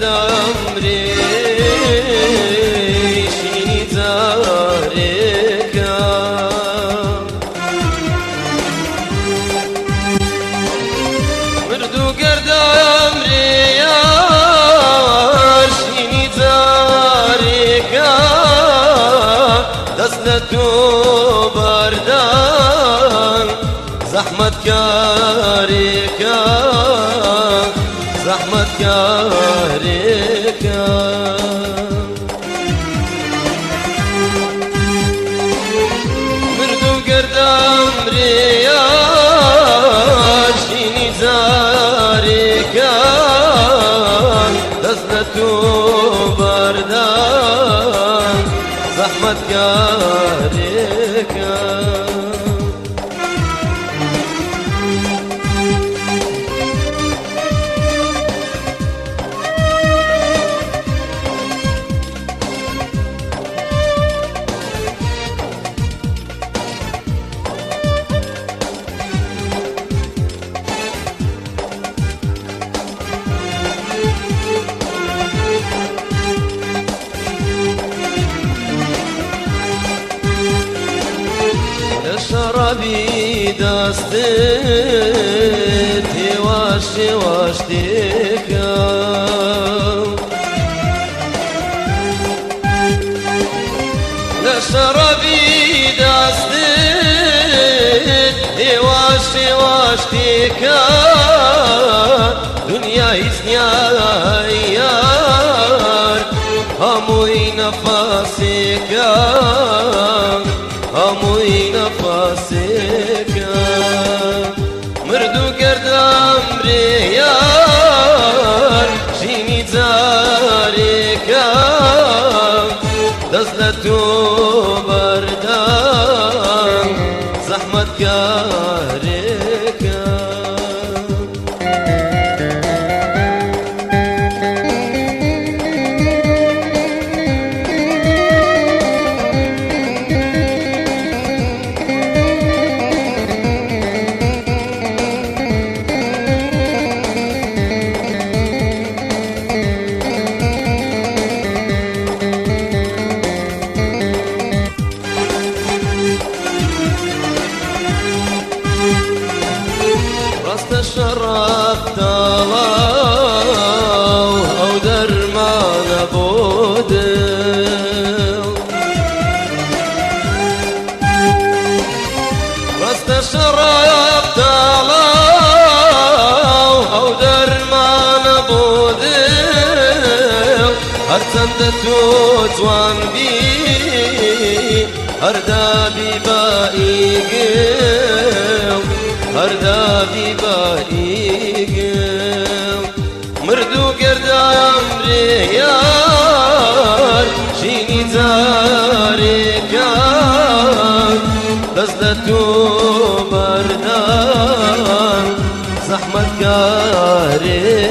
گەردەم رێشینی جارێکە. مردوو گەردەم رێیار شینی جارێکە، دەست لە تۆ بەردان زەحمەت کارێکە، زەحمەت کارێکە. مردوو گەردەم رێیار شینی جارێکە، دەست لە تۆ بەردان زەحمەت کارێکە. لە شەڕابی دەستت هێواش هێواش تێکەم، لە شەڕابی دەستت هێواش هێواش تێکەم، دنیا هیچ نییە یار، هەمووی نەفەسێکە، هەمووی نەفەسێکە. مردوو گەردەم رێیار ژینی جارێکە، دەست لە تۆ بەردان زەحمەت کارێکە. ڕاستە شەڕاب تاڵاو ئەو دەرمانە بۆ دڵ، ڕاستە شەڕاب تاڵاو ئەو دەرمانە بۆ دڵ، هەرچەندە تۆ جوان بی هەردابی بە ئیگڵ، هەردابی بە ئیگڵ. مردوو گەردەم رێیار ژینی جارێکە، دەست لە تۆ بەردان زەحمەت کارێکە.